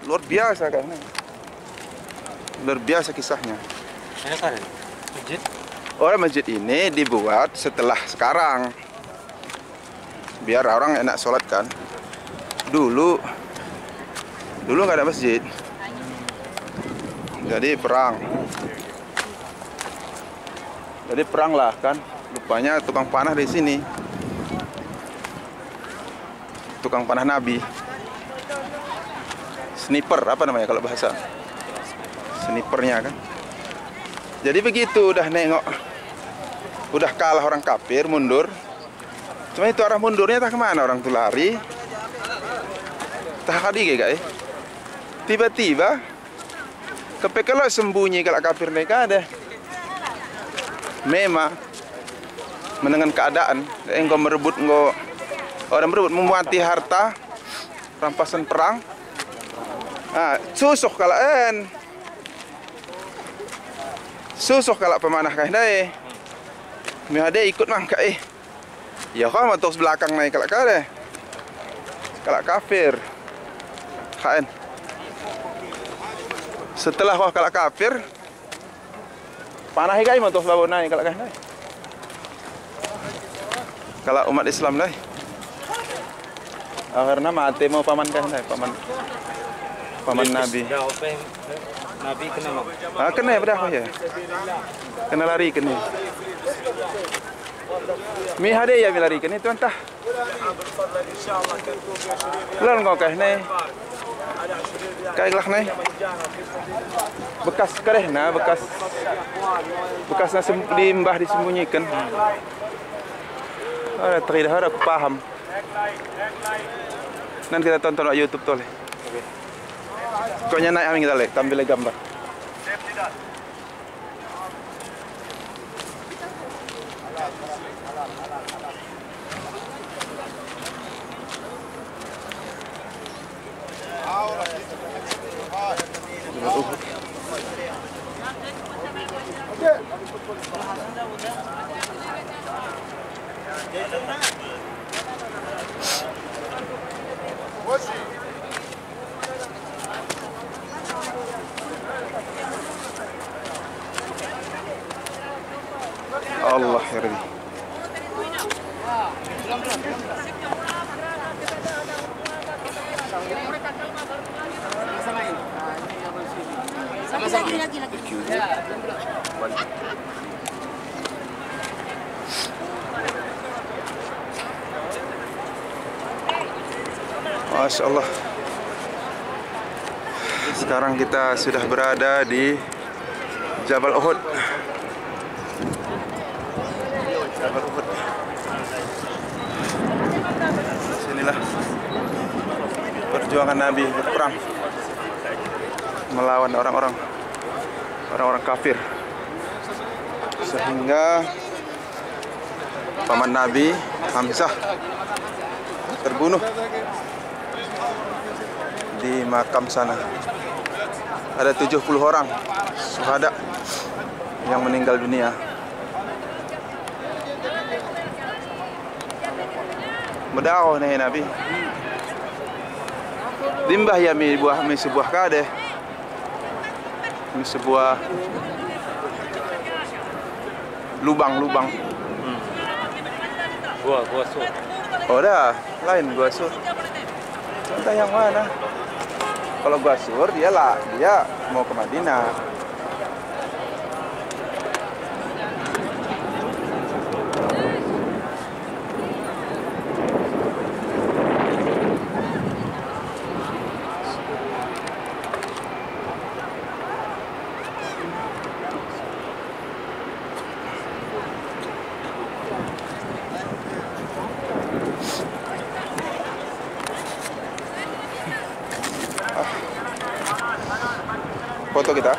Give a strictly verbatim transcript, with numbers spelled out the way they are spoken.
Luar biasa kan. Luar biasa kisahnya. Ini kan masjid. Oh, masjid ini dibuat setelah sekarang. Biar orang enak sholat kan. Dulu, dulu nggak ada masjid. Jadi perang. Jadi perang lah kan. Rupanya tukang panah di sini. Tukang panah Nabi. Sniper, apa namanya kalau bahasa? Snipernya kan. Jadi begitu udah nengok, udah kalah orang kafir, mundur. Cuma itu arah mundurnya, tah kemana orang tu lari? Tah kadi ke, eh? Tiba-tiba, kepekelot sembunyi kalak kafir mereka deh. Memang menengan keadaan, engkau merebut, engkau orang merebut, memuati harta rampasan perang. Ha, susoh kalak en. Susoh kalak pemanah kah dai. Meuhadé ikut mah ka eh. Ya kan, moto sebelah kang naik kalak kah deh. Kalak kafir. Khaen. Setelah wah kalak kafir, panah igai moto sebelah naik kalak kah deh. Kalak umat Islam deh. Akhirnya mati mau paman kah deh, paman, paman Nabi. Nabi kena mau. Ah, kena pada apa ya? Kena lari kena. Mi hadé ya mi lari kena tuan tah. Lon kau kah ni. Kai gelah ni. Bekas kereh na, bekas, bekas na sem-, limbah disembunyikan. Ada teridah, ada aku paham. Nanti kita tonton di YouTube tu leh. Pokoknya naik amin kita leh, tampil leh gambar. Allah ya Rabbi. Masya Allah. Sekarang kita sudah berada di Jabal Uhud. Jabal Uhud. Sinilah perjuangan Nabi berperang melawan orang-orang, orang-orang kafir. Sehingga paman Nabi, Hamzah, terbunuh di makam sana. Ada tujuh puluh orang syuhada yang meninggal dunia. Meudaoh nyan Nabi. Limbah ya mi buah, mi sebuah kadeh. Ini sebuah lubang-lubang. Hmm. Gua, Gua Sur. Oh, dah. Lain Gua Sur. Entah yang mana. Kalau Gua Sur, dia lah, dia mau ke Madinah. Foto kita.